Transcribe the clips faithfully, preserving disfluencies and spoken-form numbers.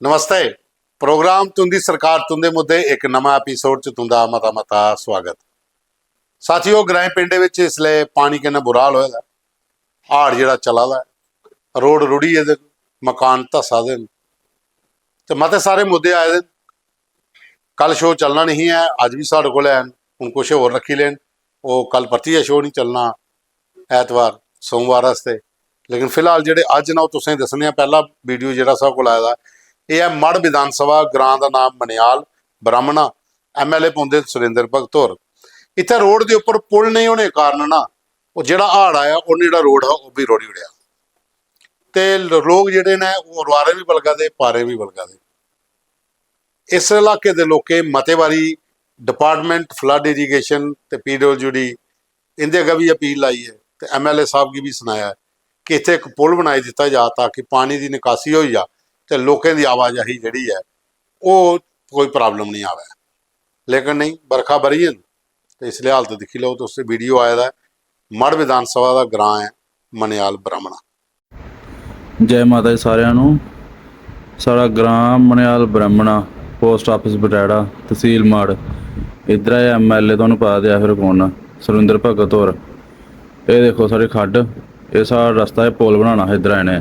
नमस्ते। Programme तुंदी सरकार तुंदे मुद्दे इक नमां एपिसोड च तुंदा मता मता स्वागत। साथियो, ग्राएं पिंडें बिच इसलै पानी कन्नै बुरा हाल होए दा। हाड़ जेह्ड़ा चला दा ऐ, रोड रुढ़ी गेदे न, मकान धस्सा दे न, ते मते सारे मुद्दे आए दे न। कल शो चलना नहीं ऐ, अज्ज बी साढ़े कोल हैन, हून कुछ होर रक्खी लेन, ओह् कल परतियै शो नहीं चलना, ऐतवार सोमवार आस्तै। लेकिन फिलहाल जेह्ड़े अज्ज न, ओह् तुसें दस्सने आं। पैह्ला वीडियो जेह्ड़ा साढ़े कोल आए दा, एह् ऐ मढ़ विधानसभा, ग्रां दा नाम मनेआल ब्राह्मणा, एमएलए पौंदे न सुरेंद्र भगत होर। इत्थै रोड दे उप्पर पुल नेईं होने कारण ना, ओह् जेह्ड़ा हाड़ आया, उ'न्न जेह्ड़ा रोड हा, ओह् बी रोड़ी ओड़ेआ। ते ल-, लोक जेह्ड़े न, ओह् रुआरें बी बलगा दे, पारें बी बलगा दे। इस इलाके दे लोकें मते बारी डिपार्टमेंट फ्लड इरीगेशन ते पीडब्ल्यूडी इंदे अग्गें बी अपील लाई ऐ ते एमएलए साहब गी बी सनाया ऐ कि इत्थै इक पुल बनाई दित्ता जा, ताकि पानी दी निकासी होई जा ते लोकें दी आवाजाही जेह्ड़ी ऐ, ओह् कोई प्रॉब्लम निं आवै। लेकिन नेईं, बरखा बरी जंदी ते इसलै हालत दिक्खी लैओ तुस, वीडियो आए दा ऐ, मढ़ विधानसभा दा ग्रां ऐ मनेआल ब्राह्मणा। जै माता दी सारेआं नू। साढ़ा ग्रां मनेआल ब्रैह्मणा, पोस्ट आफिस बटैड़ा, तसील माड़। इद्धरा एह् एमएलए, तुहानू पता ते ऐ फिर कौन न, सुरिंदर भगत होर। एह् देखो साढ़ी खड्ड, एह् साढ़ा रस्ता, एह् पुल बनाना हा इद्धरा इ'नें,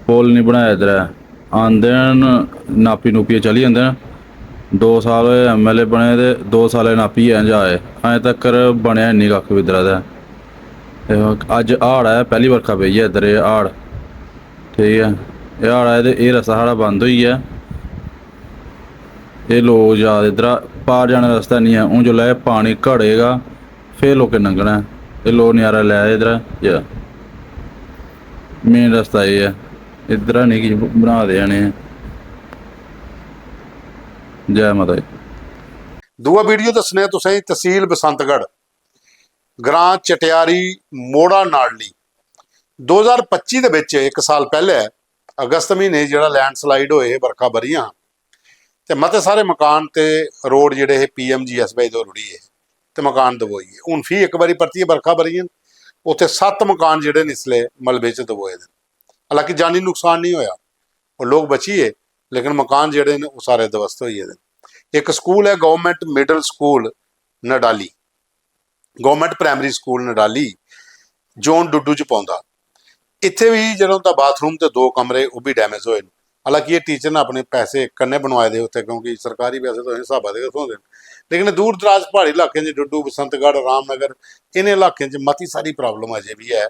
पुल निं बनाया इद्धरा। आंदे न, नापी नूपियै चली जंदे न। दो साल होए एमएलए बने दे, दो साल नापियै गै जाए, अजें तक्कर बनेआ निं कक्ख बी इद्धरा दा। ते अज्ज हाड़ ऐ, पैह्ली बरखा पेई ऐ इद्धर, एह् हाड़, ठीक ऐ, एह् हाड़ ऐ ते एह् रस्ता साढ़ा बंद होई गेआ। एह् लोक जा दे इद्धरा, पार जाने दा रस्ता निं ऐ। हून जिसलै एह् पानी घटेगा, फिर लोकें लंघना ऐ। एह् लोक नजारा लै दे इद्धरा, मेन रस्ता एह् ऐ, इद्धरा निं किश बना दे हैन एह्। जै माता दी। दूआ वीडियो दस्सने आं तुसेंगी तसील बसंतगढ़, ग्रां चटियारी मोड़ा नाड़ली। दो ज्हार पच्ची दे बिच, इक साल पैह्ले अगस्त म्हीने जेह्ड़ा लैंडस्लाइड होए हे, बरखा बरियां हां, ते मते सारे मकान ते रोड जेह्ड़े हे पीएमजीएसवाई दे रुढ़ी गे ते मकान दबोई गे। हून फ्ही इक बारी परतियै बरखा बरियां न, उत्थै सत्त मकान जेह्ड़े न इसलै मलबे च दबोए दे न। हालांकि जानी नुकसान निं होएआ, ओह् लोक बची गे, लेकिन मकान जेह्ड़े न, ओह् सारे दवस्त होई गेदे न। इक स्कूल ऐ government middle school Nadali, government primary school Nadali, zone Duddu च पौंदा। इत्थै बी जेह्ड़ा उं'दा बाथरूम ते दो कमरे, ओह् बी डैमेज होए न। हालांकि एह् टीचर ने अपने पैसे कन्नै बनवाए दे उत्थै, क्योंकि सरकारी पैसे तुसें स्हाबा दे गै थ्होंदे न। लेकिन दूर दराज प्हाड़ी इलाकें च, डुड्डू, बसंतगढ़, रामनगर, इ'नें इलाकें च मती सारी प्रॉब्लम अजें बी ऐ।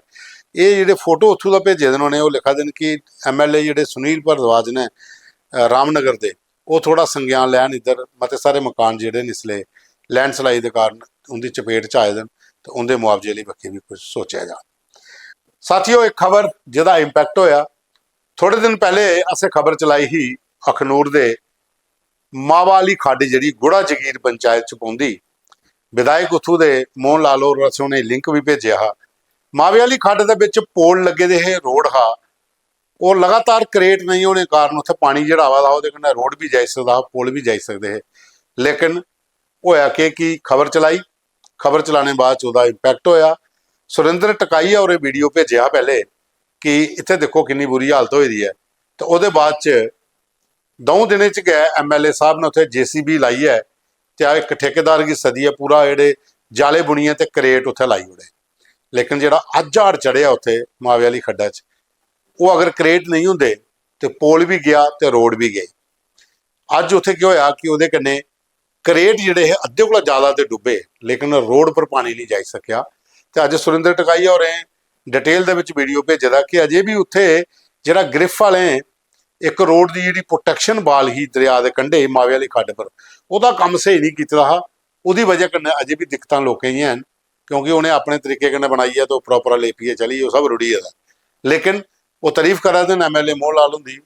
एह् जेह्ड़े फोटो उत्थूं दा भेजे दे न उ'नें, ओह् लिखा दे न कि एमएलए जेह्ड़े सुनील भारद्वाज ने, अ, रामनगर दे, ओह् थोह्ड़ा संज्ञान लैन। इद्धर मते सारे मकान जेह्ड़े न, इसलै लैंडस्लाइड दे कारण उं'दी चपेट च आए दे न, ते उं'दे मुआवजे आह्ली बक्खी बी कुछ सोचेआ जा। साथियो, इक खबर जेह्दा इम्पैक्ट होएआ, थोह्ड़े दिन पैह्ले असें खबर चलाई ही अखनूर दे मावा आह्ली खड्ड, जेह्ड़ी गुड़ा जगीर पंचायत च पौंदी, विधायक उत्थूं दे मोहन लाल होर, असें उ'नेंगी लिंक बी भेजेआ हा। मावे आह्ली खड्ड दे बिच पोल लग्गे दे हे, रोड हा, ओह् लगातार क्रिएट नेईं होने कारण उत्थै पानी जेह्ड़ा आवा दा हा, ओह्दे कन्नै रोड बी जाई सकदा हा, पुल बी जाई सकदे हे। लेकिन होएआ केह् कि खबर चलाई, खबर चलाने बाद च ओह्दा इम्पैक्ट होएआ। सुरेंद्र टकाइया होरें वीडियो भेजेआ हा पैह्ले कि इत्थै दिक्खो किन्नी बुरी हालत होई दी ऐ, ते ओह्दे बाद च द'ऊं दिनें च गै एमएलए साहब ने उत्थै जेसीबी लाइयै ते इक ठेकेदार गी सद्दियै पूरा जेह्ड़े जाले बुनियै ते क्रिएट उत्थै लाई ओड़े। लेकिन जेह्ड़ा अज्ज हाड़ चढ़ेआ उत्थै मावे आह्ली खड्डा च, ओह् अगर क्रिएट नेईं होंदे ते पोल बी गेआ ते रोड बी गे। अज्ज उत्थै केह् होएआ कि ओह्दे कन्नै क्रिएट जेह्ड़े हे, अद्धे कोला ज्यादा ते डुब्बे, लेकिन रोड पर पानी निं जाई सकेआ। ते अज्ज सुरेंद्र टकाइया होरें डिटेल दे बिच वीडियो भेजे दा कि अजें बी उत्थै जेह्ड़ा ग्रिफ आह्लें इक रोड दी जेह्ड़ी प्रोटैक्शन वाल ही दरेआ दे कंढे मावे आह्ली खड्ड पर, ओह्दा कम्म स्हेई निं कीते दा हा। ओह्दी बजह कन्नै अजें बी दिक्कतां लोकें गी हैन, क्योंकि उ'नें अपने तरीके कन्नै बनाई ऐ ते उप्परा उप्परा लेपियै चली गे, ओह् सब रुढ़ी गेदा। लेकिन ओह् तारीफ करा दे न एमएलए मोहन लाल हुंदी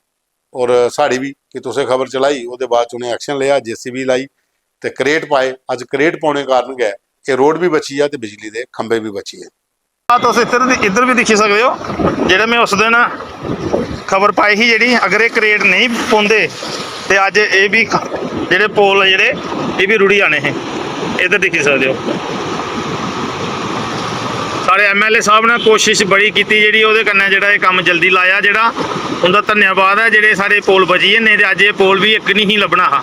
होर साढ़ी बी कि तुसें खबर चलाई, ओह्दे बाद च उ'नें एक्शन लेआ, जेसीबी लाई ते क्रिएट पाए। अज्ज क्रिएट पौने कारण गै एह् रोड बी बची गेआ ते बिजली दे खंभे बी बची गे। तुस इद्धर इद्धर बी दिक्खी सकदे ओ, जेह्ड़ा में उस दिन खबर पाई ही जेह्ड़ी, अगर एह् क्रिएट नेईं पौंदे ते अज्ज एह् बी जेह्ड़े पोल जेह्ड़े एह् बी रुढ़ी जाने हे। इद्धर दिक्खी सकदे ओ, साढ़े एमएलए साहब ने कोशिश बड़ी कीती, जेह्ड़ी ओह्दे कन्नै जेह्ड़ा एह् कम्म जल्दी लाया, जेह्ड़ा उं'दा धन्यवाद ऐ। जेह्ड़े साढ़े पोल बची गे, नेईं ते अज्ज एह् पोल बी इक निं ही लब्भना हा।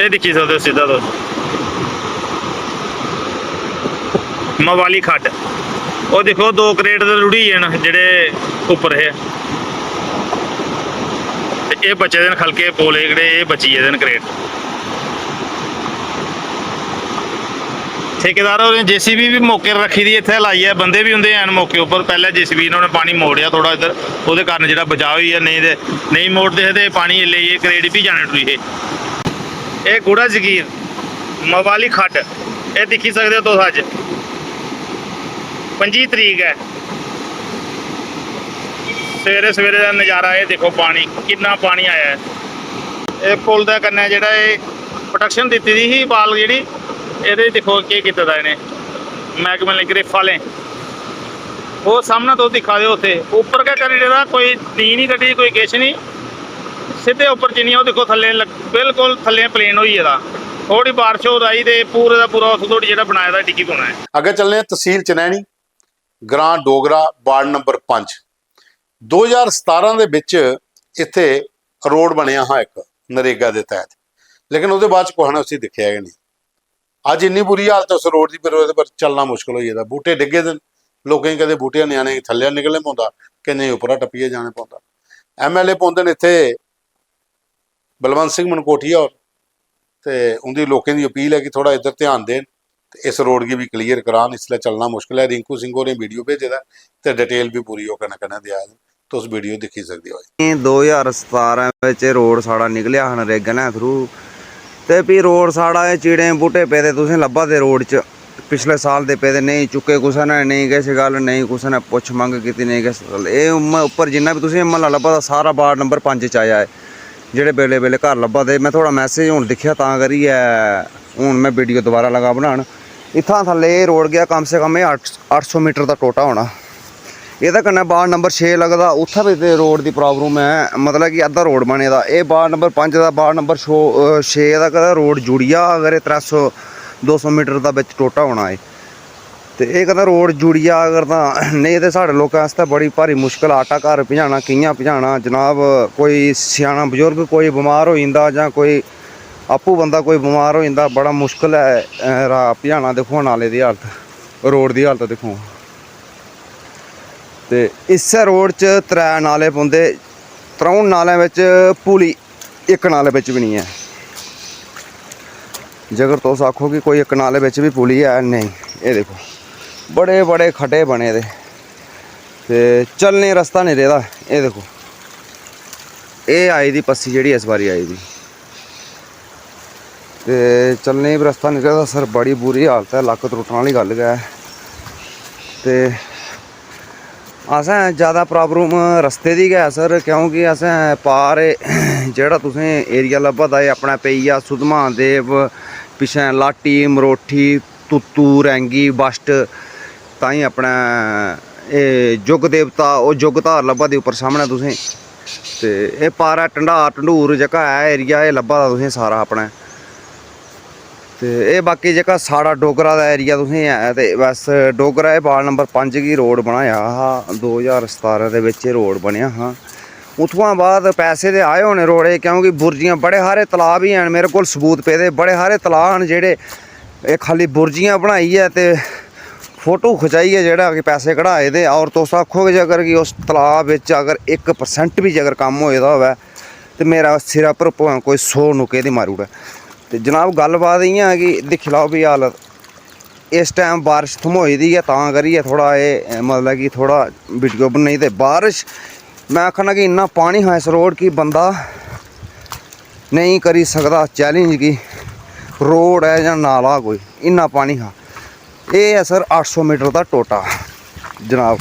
एह् दिक्खी सकदे ओ सिद्धा तुस मवाली खड्ड। ओह् दिक्खो, दो करेट ते रुढ़ी गे न जेह्ड़े उप्पर हे, ते एह् बचे दे न खलके पोल, एह् जेह्ड़े एह् बची गेदे न करेट। ठेकेदार होरें जेसीबी बी मौके पर रक्खी दी इत्थै लाइयै, बंदे बी उं'दे हैन मौके उप्पर। पैह्लें जेसीबी इ'न्होंने पानी मोड़ेआ थोह्ड़ा इद्धर, ओह्दे कारण जेह्ड़ा बचाऽ होई गेआ, नेईं ते नेईं मोड़दे हे ते पानी लेइयै करेट बी जाने टुरी हे। एह् गुड़ा जगीर, मवाली खड्ड, एह् दिक्खी सकदे ओ तुस। अज्ज पंजी तरीक ऐ, सवेरे सवेरे दा नज़ारा। एह् दिक्खो पानी, किन्ना पानी आया ऐ। एह् पुल दे कन्नै जेह्ड़ा एह् प्रोटेक्शन दित्ती दी ही, बाल जेह्ड़ी, एह्दे च दिक्खो केह् कीते दा इ'नें, मैह्कमे आह्लें, ग्रिफ आह्लें। ओह् सामनै तुस दिक्खा दे ओ, उत्थै उप्पर गै करी ओड़े दा, कोई टीन निं कड्ढी, कोई किश निं। सिद्धे उप्पर जिन्नियां, ओह् दिक्खो, थल्ले लग-, बिल्कुल थल्ले प्लेन होई गेदा। थोह्ड़ी बारिश होर आई ते पूरे दा पूरा उत्थूं धोड़ी जेह्ड़ा बनाए दा, डिग्गी पौना ऐ। अग्गें चलने आं तसील चनैनी, ग्रां डोगरा, वार्ड नंबर पंज। दो ज्हार सतारां दे बिच इत्थै रोड बनेआ हा इक नरेगा दे तैह्त, लेकिन ओह्दे बाद च कुसै ने उसी दिक्खेआ गै नेईं। अज्ज इन्नी बुरी हालत उस रोड दी, फिर ओह्दे पर चलना मुश्कल होई गेदा। बूह्टे डिग्गे दे न, लोकें गी कदें बूह्टे, ञ्यानें गी थल्लेआ निकलना पौंदा, केइयें गी उप्परा टप्पियै जाना पौंदा। एमएलए पौंदे न इत्थै बलवंत सिंह मनकोटिया होर, ते उं'दी लोकें दी अपील ऐ कि थोह्ड़ा इद्धर ध्यान देन ते इस रोड गी बी क्लीयर करान। इसलै चलना मुश्कल ऐ। रिंकू सिंह होरें वीडियो भेजे दा ऐ ते डिटेल बी पूरी ओह् कन्नै कन्नै देआ दे न। तुस वीडियो दिक्खी सकदे ओ। एह् दो ज्हार सतारां बिच एह् रोड साढ़ा निकलेआ हा नरेगा ने थ्रू, ते फ्ही रोड साढ़ा एह् चीड़ें बूह्टे पेदे तुसें लब्भा दे रोड च, पिछले साल दे पेदे, नेईं चुक्के कुसै ने, नेईं किश गल्ल, नेईं कुसै ने पुच्छ मंग कीती, नेईं किश गल्ल। एह् उम्म-, उप्पर जिन्ना बी तुसें एह् म्हल्ला लब्भा दा, सारा वार्ड नंबर पंज च आया ऐ, जेह्ड़े बेले बेले घर लब्भा दे। में थुआढ़ा मैसेज हून दिक्खेआ, तां करियै हून में वीडियो दोबारा लगा बनान। इत्थां थल्ले एह् रोड गेआ, कम से कम एह् अट्ठ, अट्ठ सौ मीटर दा टोटा होना। एह्दे कन्नै वार्ड नंबर छे लगदा, उत्थै बी ते रोड दी प्रॉब्लम ऐ, मतलब कि अद्धा रोड बने दा। एह् वार्ड नंबर पंज दा, वार्ड नंबर छो-, अ, छे तक दा रोड जुड़ी जा, अगर एह् त्रै सौ, दो सौ मीटर दा बिच टोटा होना एह्। ते एह् कदें रोड जुड़ी जा अगर, तां नेईं ते साढ़े लोकें आस्तै बड़ी भारी मुश्कल। आटा घर पजाना, कि'यां पजाना जनाब? कोई स्याना बजुर्ग कोई बमार होई जंदा जां कोई आपूं बंदा कोई बमार होई जंदा, बड़ा मुश्कल ऐ, अ, रा-, पजाना। दिक्खो हां नाले दी हालत, रोड दी हालत दिक्खो हां। ते इस्सै रोड च त्रै नाले पौंदे, त्र'ऊं नालें बिच पुली इक नाले बिच बी निं ऐ। जेकर तुस आखो कि कोई इक नाले बिच बी पुली ऐ, नेईं। एह् दिक्खो, बड़े बड़े खड्डे बने दे ते चलने गी रस्ता निं रेह्दा। एह् दिक्खो, एह् आई दी पस्सी जेह्ड़ी इस बारी आई दी, ते चलने गी बी रस्ता निं रेह्दा सर। बड़ी बुरी हालत ऐ, लक्क त्रुट्टने आह्ली गल्ल गै ऐ। ते असें ज्यादा प्रॉब्लम रस्ते दी गै ऐ सर, क्योंकि असें पार एह् जेह्ड़ा तुसें एरिया लब्भा दा, एह् अपना पेई गेआ सुद्धमहादेव, पिच्छें लाटी, मरोठी, तुत्तू, रैंगी, बस्ट, ताईं अपना एह् जुग देवता, ओह् जुग धार लब्भा दी उप्पर सामनै तुसें। ते एह् पारै ढंडार ढंडूर जेह्का ऐ एरिया, एह् लब्भा दा तुसें सारा अपना। ते एह् बाकी जेह्का साढ़ा डोगरा दा एरिया तुसें ऐ, ते बस डोगरा एह् वार्ड नंबर पंज गी रोड बनाया हा, दो ज्हार सतारां दे बिच एह् रोड बनेआ हा। उत्थुआं बाद पैसे ते आए होने रोड़े, क्योंकि बुर्जियां, बड़े हारे तलाऽ बी हैन, मेरे कोल सबूत पेदे, बड़े हारे तलाऽ न जेह्ड़े एह् खाल्ली बुर्जियां बनाइयै ते फोटो खचाइयै जेह्ड़ा कि पैसे कढाए दे। और तुस आखो कि जेकर कि उस तलाऽ बिच अगर इक परसेंट बी जेकर कम्म होए दा होऐ, ते मेरा सिरै पर भामें कोई सौ नुक्के दी मारी ओड़ै। ते जनाब, गल्ल बात इ'यां ऐ कि दिक्खी लैओ भी हालत, इस टाइम बारिश थम्होई दी ऐ, तां करियै थोह्ड़ा एह्, मतलब कि थोह्ड़ा वीडियो बनाई। ते बारिश, में आखना कि इन्ना पानी हा इस रोड कि बंदा नेईं करी सकदा चैलेंज कि रोड ऐ जां नाला कोई, इन्ना पानी हा। एह् ऐ सर अट्ठ सौ मीटर दा टोटा जनाब।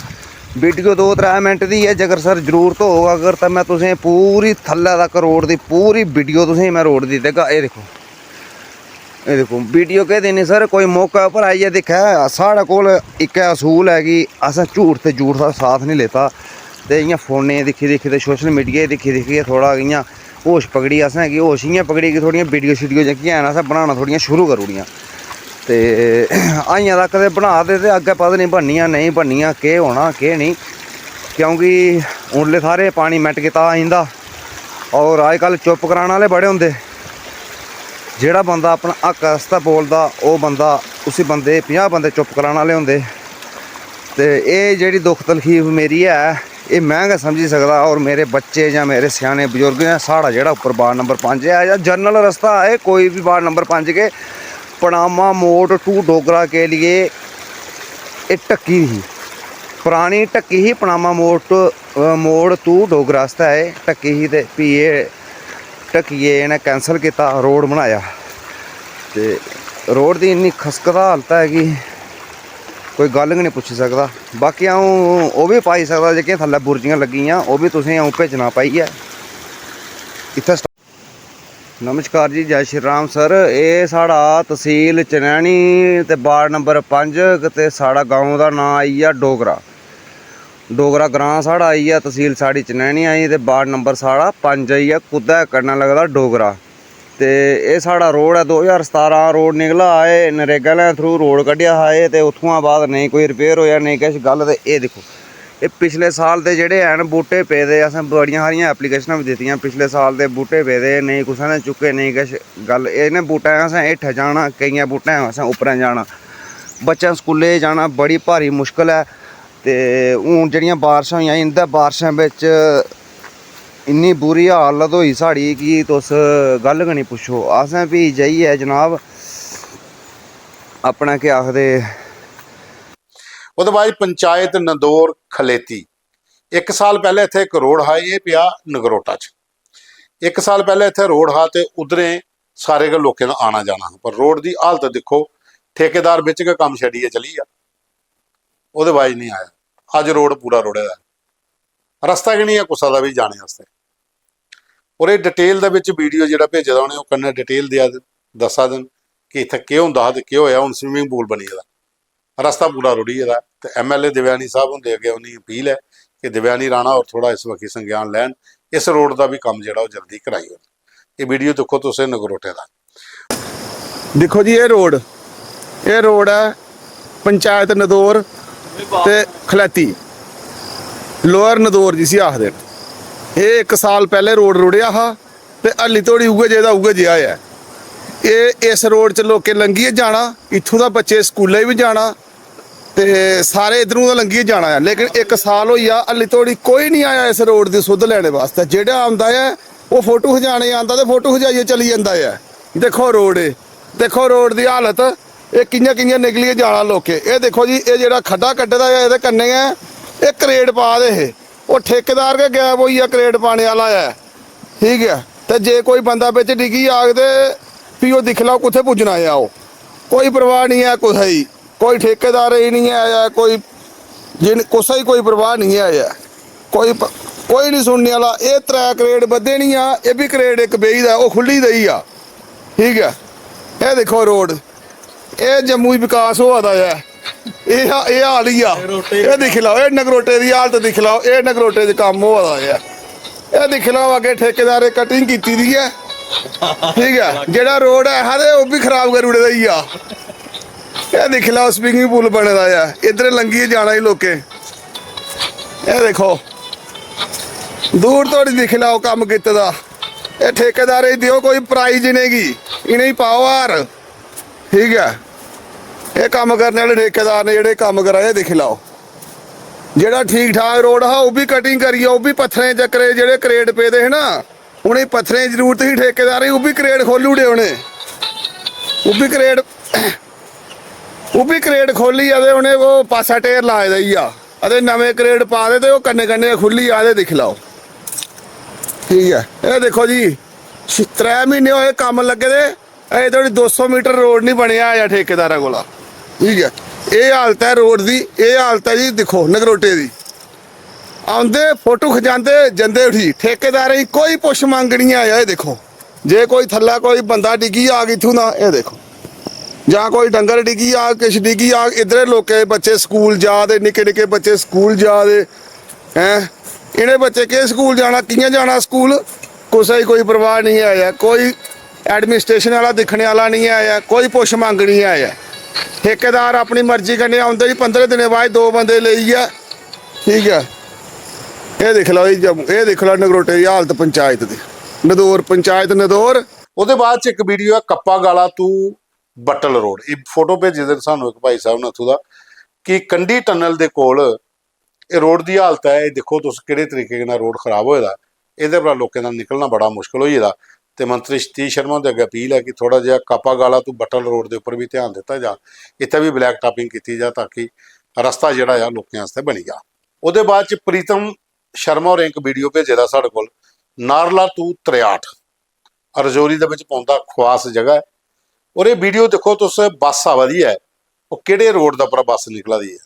वीडियो दो त्रै मिंट दी ऐ, जेकर सर जरूरत होग अगर, तां में तुसें पूरी थल्लै तक रोड दी पूरी वीडियो तुसें में रोड दी देगा। एह् दिक्खो, एह् दिक्खो, वीडियो केह् देनी सर, कोई मौके उप्पर आइयै दिक्खै। साढ़े कोल इक्कै असूल ऐ कि असें झूठ ते झूठ दा साथ निं लेता, ते इ'यां फोनै गी दिक्खी दिक्खी ते सोशल मीडिया गी दिक्खी दिक्खियै थोह्ड़ा इ'यां होश पकड़ी असें, कि होश इ'यां पकड़ी कि थोह्ड़ियां वीडियो शीडियो जेह्कियां हैन असें बनाना थोह्ड़ियां शुरू करी ओड़ियां। ते अजें तक ते बना दे, ते अग्गें पता निं बननियां नेईं बननियां, केह् होना केह् नेईं, क्योंकि उरले थाह्रे पानी मेंट कीता आई जंदा। और अजकल चुप्प कराने आह्ले बड़े होंदे। जेह्ड़ा बंदा अपना हक्क आस्तै बोलदा, ओह् बंदा, उसी बंदे गी पंजाह् बंदे चुप्प कराने आह्ले होंदे। ते एह् जेह्ड़ी दुख तकलीफ मेरी ऐ, एह् में गै समझी सकदा, और मेरे बच्चे जां मेरे स्याने बजुर्ग जां साढ़ा जेह्ड़ा उप्पर वार्ड नंबर पंज ऐ, जां जनरल रस्ता ऐ कोई बी वार्ड नंबर पंज के, पनामा मोड़ to डोगरा के लिए एह् ढक्की ही, परानी ढक्की ही, पनामा मोड़ to, अ, मोड़ to डोगरा आस्तै एह् ढक्की ही, ते फ्ही एह् ढक्कियै इ'नें कैंसल कीता, रोड़ बनाया। ते रोड़ दी इन्नी खसकदा हालत ऐ कि कोई गल्ल गै निं पुच्छी सकदा। बाकी अ'ऊं ओह् बी पाई सकदा, जेह्कियां थल्लै बुर्जियां लग्गी दियां, ओह् बी तुसेंगी अ'ऊं भेजना पाइयै। इत्थै स्टा-, नमस्कार जी, जय श्री राम सर। एह् साढ़ा तसील चनैनी ते वार्ड नंबर पंज, ते साढ़ा गांव दा नांऽ आई गेआ डोगरा। डोगरा ग्रांऽ साढ़ा आई गेआ, तसील साढ़ी चनैनी आई ते वार्ड नंबर साढ़ा पंज आई गेआ। कुद्दै कन्नै लगदा डोगरा। ते एह् साढ़ा रोड़ ऐ, दो ज्हार सतारां रोड़ निकला, एह् नरेगा आह्लें through रोड़ कड्ढेआ हा एह्, ते उत्थुआं बाद नेईं कोई रिपेयर होएआ, नेईं किश गल्ल। ते एह् दिक्खो, एह् पिछले साल दे जेह्ड़े हैन बूह्टे पेदे, असें बड़ियां हारियां एप्लीकेशनां बी दित्तियां, पिछले साल दे बूह्टे पेदे, नेईं कुसै ने चुक्के, नेईं किश गल्ल। इ'नें बूह्टें असें हेठै जाना, केइयें बूह्टें असें उप्परें जाना, बच्चें स्कूलै जाना, बड़ी भारी मुश्कल ऐ। ते हून जेह्ड़ियां बारशां होइयां, इं'दे बारशें बिच इन्नी बुरी हालत होई साढ़ी कि तुस गल्ल गै निं पुच्छो। असें फ्ही जाइयै जनाब, अपना केह् आखदे, ओह्दे बाद पंचायत नदौर खलेती। इक साल पैह्लें इत्थै इक रोड़ हा, एह् पेआ नगरोटा च। इक साल पैह्लें इत्थै रोड़ हा ते उद्धरें सारे गै लोकें दा आना जाना हा, पर रोड़ दी हालत दिक्खो, ठेकेदार बिच गै कम्म छड्डियै चली गेआ, ओह्दे बाद निं आया। अज्ज रोड़ पूरा रुढ़े दा ऐ, रस्ता गै निं ऐ कुसै दा बी जाने आस्तै। और एह् डिटेल दे बिच वीडियो जेह्ड़ा भेजे दा उ'नें, ओह् कन्नै डिटेल देआ दे, दस्सा दे न कि इत्थै केह् होंदा हा ते केह् होएआ। हून स्विमिंग पूल बनी गेदा, रस्ता पूरा रुढ़ी गेदा। ते एमएलए देवयानी साहब हुंदे अग्गें उ'नेंगी अपील ऐ कि देवयानी राणा होर थोह्ड़ा इस बक्खी संज्ञान लैन, इस रोड दा बी कम्म जेह्ड़ा ओह् जल्दी कराई ओड़न। एह् वीडियो दिक्खो तुस, एह् नगरोटे दा। दिक्खो जी, एह् रोड, एह् रोड ऐ पंचायत नदौर ते खलैती, लोअर नदौर जिसी आखदे न। एह् इक साल पैह्लें रोड रुढ़ेआ हा ते हल्ली धोड़ी उ'ऐ जेह् दा उ'ऐ जेहा ऐ। एह् इस रोड च लोकें लंघियै जाना, इत्थूं दा बच्चे स्कूलै बी जाना, ते सारे इद्धरों दा लंघियै जाना ऐ, लेकिन इक साल होई गेआ, हल्ली धोड़ी कोई निं आया इस रोड दी सुध लैने बास्तै। जेह्ड़ा आंदा ऐ, ओह् फोटो खचाने गी आंदा ते फोटो खचाइयै चली जंदा ऐ। दिक्खो रोड, एह् दिक्खो रोड दी हालत, एह् कि'यां कि'यां निकलियै जाना लोकें। एह् दिक्खो जी, एह् जेह्ड़ा खड्डा कड्ढे दा ऐ, एह्दे कन्नै गै एह् करेट पा दे हे, ओह् ठेकेदार गै गायब होई गेआ, करेट पाने आह्ला ऐ, ठीक ऐ। ते जे कोई बंदा बिच डिग्गी जाग ते फ्ही ओह् दिक्खी लैओ कुत्थै पुज्जना ऐ ओह्। कोई परवाह निं ऐ कुसै गी, कोई ठेकेदारै गी निं ऐ, कोई जिन-, कुसै गी कोई परवाह निं ऐ, कोई प-, कोई निं सुनने आह्ला। एह् त्रै करेट बद्धे निं आ, एह् बी करेट इक बेही दा, ओह् खु'ल्ली देई आ, ठीक ऐ। एह् दिक्खो रोड, एह् जम्मू च विकास होआ दा ऐ। एह् हा-, एह् हाल ही आ। एह् दिक्खी लैओ, एह् नगरोटे दी हालत दिक्खी लैओ, एह् नगरोटे च कम्म होआ दा ऐ। एह् दिक्खी लैओ, अग्गें ठेकेदारें कटिंग कीती दी ऐ, ठीक ऐ। जेह्ड़ा रोड ऐ हा ते ओह् बी खराब करी ओड़े दा ही आ। एह् दिक्खी लैओ, स्विमिंग पूल बने दा ऐ, इद्धर लंघियै जाना ही लोकें। एह् दिक्खो, दूर धोड़ी दिक्खी लैओ कम्म कीते दा। एह् ठेकेदारें गी देओ कोई प्राइज इ'नेंगी, इ'नेंगी पाओ हार। ठीक ऐ, एह् कम्म करने आह्ले ठेकेदार ने जेह्ड़े कम्म करा दे, दिक्खी लैओ। जेह्ड़ा ठीक ठाक रोड हा, ओह् बी कटिंग करियै, ओह् बी पत्थरें चक्करे जेह्ड़े करेट पेदे हे ना, उ'नें पत्थरें दी जरूरत ही ठेकेदारें गी, ओह् बी करेट खोह्ल्ली ओड़े उ'नें। ओह् बी करेट, ओह् बी करेट खोह्ल्लियै ते उ'नें ओह् पास्सै ढेर लाए दा ही आ। अते नमें करेट पा दे ते ओह् कन्नै कन्नै खु'ल्ली जा दे, दिक्खी लैओ। ठीक ऐ, एह् दिक्खो जी, छ-, त्रै म्हीने होए कम्म लग्गे दे, अजें धोड़ी दो सौ मीटर रोड निं बनेआ ऐ ठेकेदारै कोला। ठीक ऐ, एह् हालत ऐ रोड दी, एह् हालत ऐ जी, दिक्खो नगरोटे दी। औंदे, फोटो खचांदे, जंदे उठी। ठेकेदारें गी कोई पुच्छ मंग निं ऐ, एह् दिक्खो। जे कोई थल्लै कोई बंदा डिग्गी जाग इत्थूं दा, एह् दिक्खो, जां कोई डंगर डिग्गी जाग, किश डिग्गी जाग, इद्धरे लोकें दे बच्चे स्कूल जा दे, निक्के निक्के बच्चे स्कूल जा दे, हैं? इ'नें बच्चे केह् स्कूल जाना, कि'यां जाना स्कूल? कुसै गी कोई परवाह निं ऐ, कोई एडमिनिस्ट्रेशन आह्ला दिक्खने आह्ला निं ऐ, कोई पुच्छ मंग निं ऐ। ठेकेदार अपनी मर्जी कन्नै औंदे जी, पंदरें दिनें बाद दो बंदे लेइयै, ठीक ऐ। एह् दिक्खी लैओ जी जम्मू, एह् दिक्खी लैओ नगरोटे दी हालत पंचायत दी, नदौर पंचायत नदौर। ओह्दे बाद च इक वीडियो ऐ कप्पा गाला तू बट्टल रोड, एह् फोटो भेजे दे न सानू इक भाई साहब ने उत्थूं दा कि कंडी टनल दे कोल एह् रोड दी हालत ऐ, एह् दिक्खो तुस केह्ड़े तरीके कन्नै रोड खराब होए दा, एह्दे परा लोकें दा निकलना बड़ा मुश्कल होई गेदा। ते मंत्री सतीश शर्मा हुंदे अग्गें अपील ऐ कि थोह्ड़ा जेहा कापा गाला तू बट्टल रोड दे उप्पर बी ध्यान दित्ता जा, इत्थै बी ब्लैक टापिंग कीती जा ताकि रस्ता जेह्ड़ा ऐ लोकें आस्तै बनी जा। ओह्दे बाद च प्रीतम शर्मा होरें इक वीडियो भेजे दा साढ़े कोल, नारला तू त्रेआठ, रजौरी दे बिच पौंदा खुआस जगह ऐ। और एह् वीडियो दिक्खो तुस, बस आवा दी ऐ, ओह् केह्ड़े रोड दे उप्परा बस निकला दी ऐ।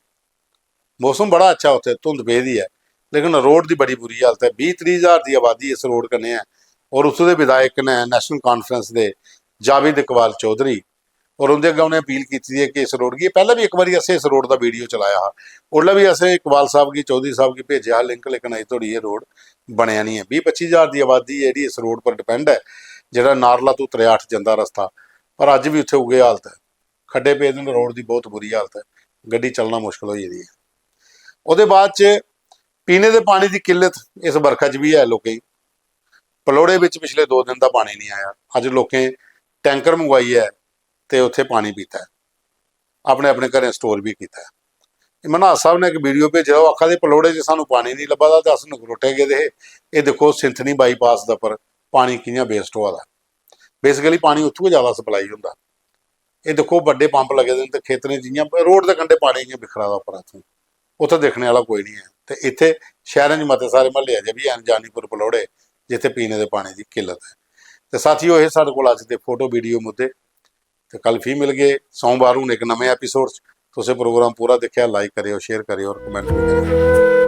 मौसम बड़ा अच्छा उत्थै, धुंध पेदी ऐ, लेकिन रोड दी बड़ी बुरी हालत ऐ। बीह् त्रीह् ज्हार दी आबादी इस रोड कन्नै ऐ और उत्थूं दे विधायक ने, नेशनल कॉन्फ्रेंस दे जावेद इकबाल चौधरी, और उं'दे अग्गें उ'नें अपील कीती दी ऐ कि इस रोड गी, पैह्लें बी इक बारी असें इस रोड दा वीडियो चलाया हा, उसलै बी असें इकबाल साहब गी, चौधरी साहब गी भेजेआ हा लिंक, लेकिन अजें धोड़ी एह् रोड बनेआ निं ऐ। बीह् पच्ची ज्हार दी आबादी ऐ जेह्ड़ी इस रोड पर डिपेंड ऐ, जेह्ड़ा नारला तू त्रेआठ जंदा रस्ता, पर अज्ज बी उत्थै उ'ऐ हालत ऐ, खड्डे पेदे न, रोड दी बहुत बुरी हालत ऐ, गड्डी चलना मुश्कल होई गेदी ऐ। ओह्दे बाद च पीने दे पानी दी किल्लत इस बरखा च बी ऐ लोकें गी। पलौड़े बिच पिछले दो दिन दा पानी निं आया, अज्ज लोकें टैंकर मंगवाइयै ते उत्थै पानी पीता ऐ, अपने अपने घरें स्टोर बी कीता ऐ। इमरान हाज साहब ने इक वीडियो भेजे दा, ओह् आखा दे पलौड़े च सानू पानी निं लब्भा दा ते अस नगरोटे गेदे हे, एह् दिक्खो सिंथनी बाईपास दे उप्पर पानी कि'यां वेस्ट होआ दा। बेसिकली पानी उत्थूं गै ज्यादा सप्लाई होंदा। एह् दिक्खो बड्डे पंप लगे दे न ते खेतरें च इ'यां रोड दे कंढे पानी इ'यां बिखरा दा उप्परा इत्थूं, उत्थै दिक्खने आह्ला कोई निं ऐ। ते इत्थै शैह्रें च मते सारे म्हल्ले अजें बी हैन, जानीपुर पलौड़े, जित्थै पीने दे पानी दी किल्लत ऐ। ते साथियो, एह् साढ़े कोल अज्ज दे फोटो वीडियो मुद्दे। ते कल फ्ही मिलगे सोमवार, हून इक नमें एपिसोड च। तुसें प्रोग्राम पूरा दिक्खेआ, लाइक करेओ, शेयर करेओ और कमेंट बी करेओ।